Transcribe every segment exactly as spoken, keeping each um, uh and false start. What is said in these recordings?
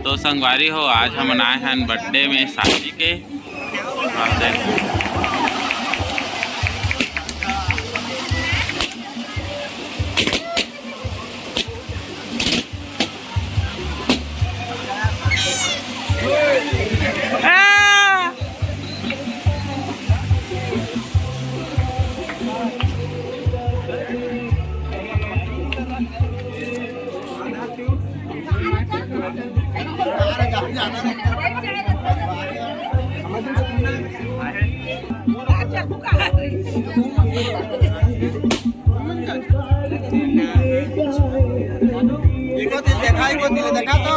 तो संगवारी हो, आज हमन आए हन बर्थडे में साथी के। इको दिल देखा, इको दिल देखा तो।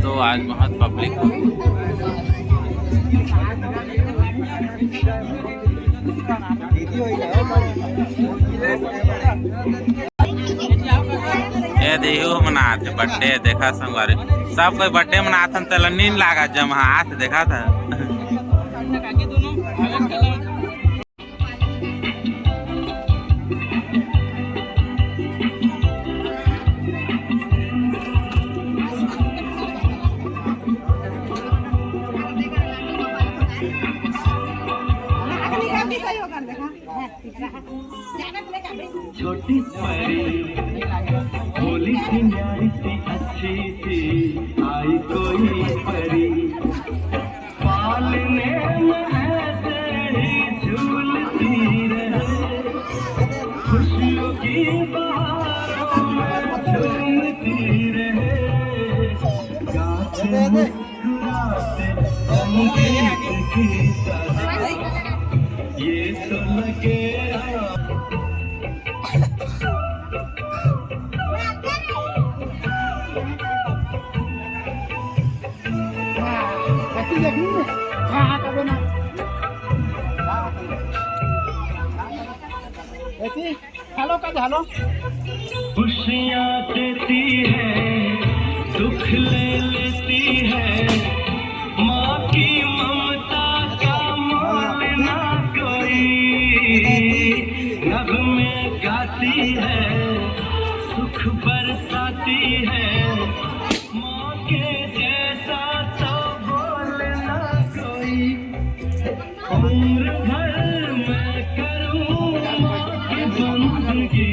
तो आज बहुत पब्लिक हो। ये देखो, मनात हे बर्थडे, देखा संगवारी, सब कोई बर्थडे मनात हन, तेला नींद लागा जमा हाथ देखा था। छोटी परी, भोली सी, न्यारी सी, अच्छी सी, आई कोई परी। पालने में ऐसे ही झूलती रहे, खुशियों की बहारों में झूमती रहे, गाते मुस्कुराते संगीत की तरह। ये तो लगे हाँ, ऐसी देखनी है। हाँ, हाँ, कर देना। ऐसी, हेलो कर दे, हेलो। खुशियाँ देती है, दुख ले लेती है, माँ की ममता का मोल ना कोई। नगमे गाती है, सुख बरसाती है, माँ के जैसा तो बोल ना कोई। उम्र भर मैं करूँ माँ की बंदगी।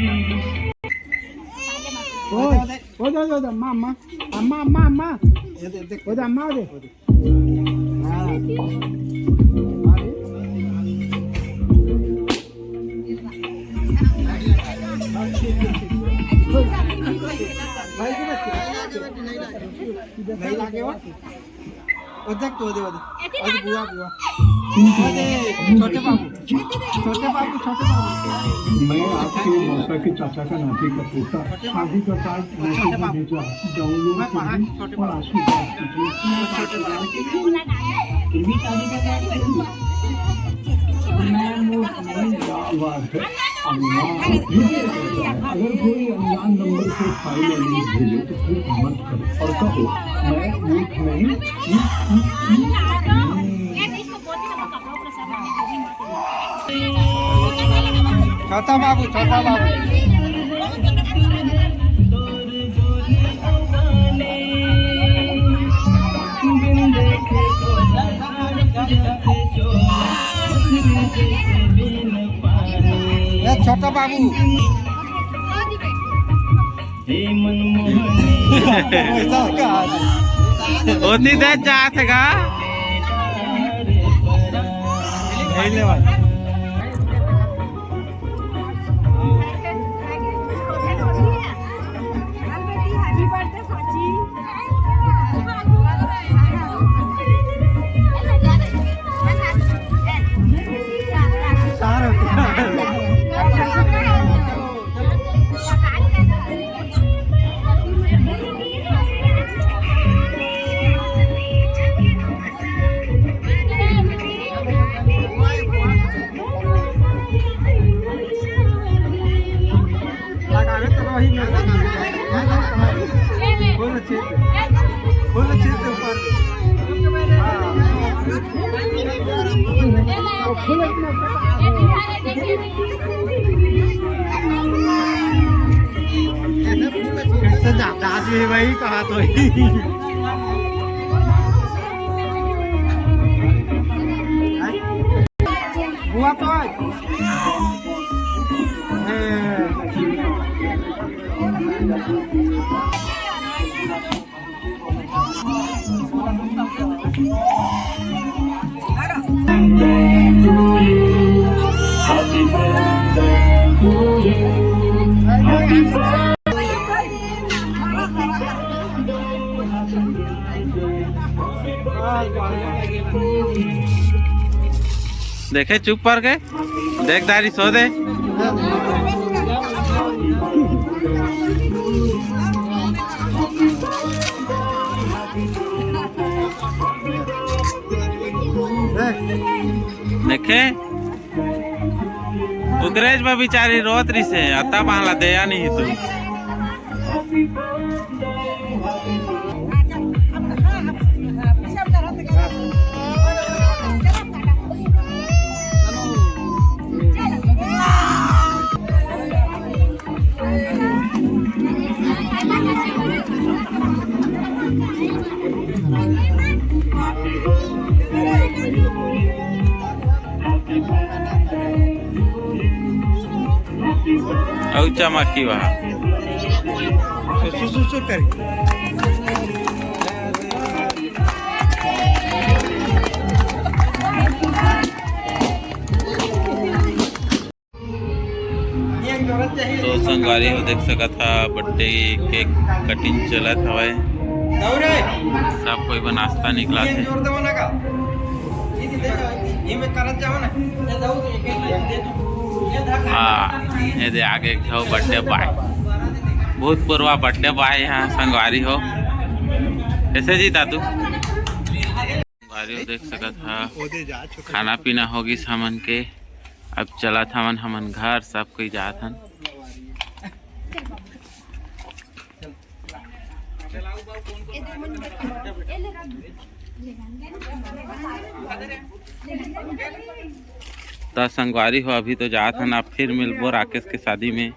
ओए, ओए, ओए, ओए, माँ, माँ, अम्मा, अम्मा, अम्मा। ये दे, दे। ओए, अम्मा, दे। हाँ। नहीं लागे वो। ओ देख तो, ओ दे, ओ दे। ओ दे, बुआ, बुआ। ओ दे, छोटे बाबू। छोटे बाबू, छोटे बाबू। मैं आपके मौसा के चाचा का नाती का पोता, शादी का कार्ड मैसेज में भेजा, डाउनलोड कीजिए और आशीर्वाद कीजिए। छोटे बाबू। ये भी शादी का कार्ड है। मैं वो नहीं, क्या बात है। अल्लाह, अगर कोई अनजान नंबर से फाइल या लिंक भेजे तो फिर मत करो और कहो, "मैं मूर्ख नहीं।" छोटा बाबू, छोटा बाबू। ए, छोटा बाबू। ओती दे जात हे गा। लगावे तो रही ना। फुल चित, फुल चित ऊपर। हाँ। ये वही कहा तो ही। हुआ तो है। देखे चुप पर के, देख दारी सो दे। देखे, ओकरेच बर बिचारी रोत रिसे, अता बांला देया नहीं तू। अउ चमकी वहा। सुसु सुसु करी। तो संगवारी हो देख सकत हा, बर्थडे केक कटिंग चलत हवय। सब कोई बर नाश्ता निकलत हे। हाँ, ये दे आगे एक ठो बर्थडे बॉय, भूतपूर्व बर्थडे बॉय हा संगवारी हो। कैसे जी दादू? संगवारी हो देख सकत हा, खाना पीना होगिस हमन के। अब चलत हवन हमन घर, सब कोई जात हन। त संगवारी हो, अभी तो जात हन, अब फिर मिलबो राकेश के शादी में।